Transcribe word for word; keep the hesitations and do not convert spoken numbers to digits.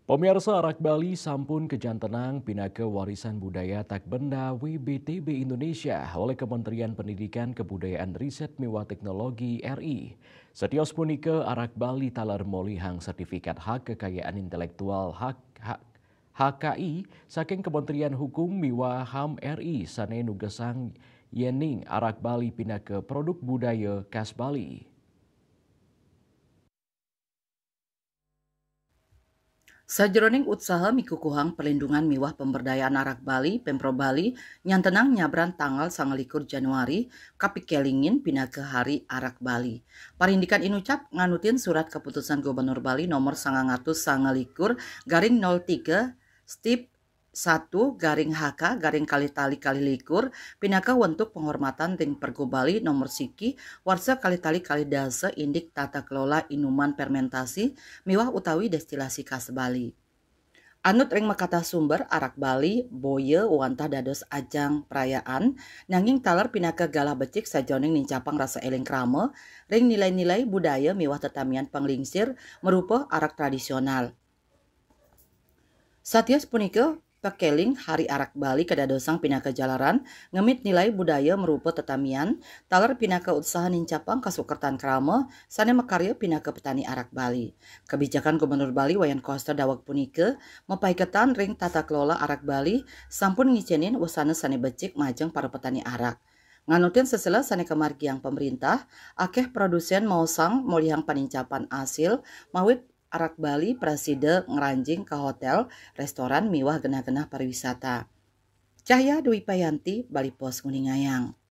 Pemirsa, Arak Bali sampun kejantenang pinaka warisan budaya tak benda W B T B Indonesia oleh Kementerian Pendidikan, Kebudayaan, Riset miwah Teknologi R I. Setios punika, Arak Bali taler molihang sertifikat hak kekayaan intelektual hak, hak H K I saking Kementerian Hukum miwah HAM R I sane nugesang yening Arak Bali pinaka produk budaya khas Bali. Sajroning utsaha mikukuhang perlindungan miwah pemberdayaan Arak Bali, Pemprov Bali nyantenang nyabran tanggal sangalikur Januari kapikelingin pinaka Hari Arak Bali. Parindikan inucap nganutin surat keputusan Gubernur Bali nomor sangang atus sangalikur garing nol tiga stip satu garing H K garing kalih tali kalih likur pinaka wentuk penghormatan ring Pergub Bali nomor siki warsa kalih tali kalih dasa indik tata kelola inuman fermentasi miwah utawi destilasi khas Bali. Anut ring makatah sumber, Arak Bali boya wantah dados ajang perayaan, nanging taler pinaka galah becik sajeroning nincapang rasa eling krama ring nilai-nilai budaya miwah tetamian panglingsir marupa arak tradisional. Satios punika, pakeling Hari Arak Bali kadadosang pinaka jalaran ngemit nilai budaya marupa tetamian, taler pinaka utsaha nincapang kasukertan krama sane makarya pinaka petani arak Bali. Kebijakan Gubernur Bali Wayan Koster daweg punika mapaiketan ring tata kelola arak Bali sampun ngicenin wesana sane becik majeng para petani arak. Nganutin sesela sane kamargiang pemerintah, akeh produsen maosang molihang panincapan asil mawit arak Bali prasida ngranjing ka hotel, restoran miwah genah-genah pariwisata. Cahya Dwi Payanti, Bali Post nguningayang.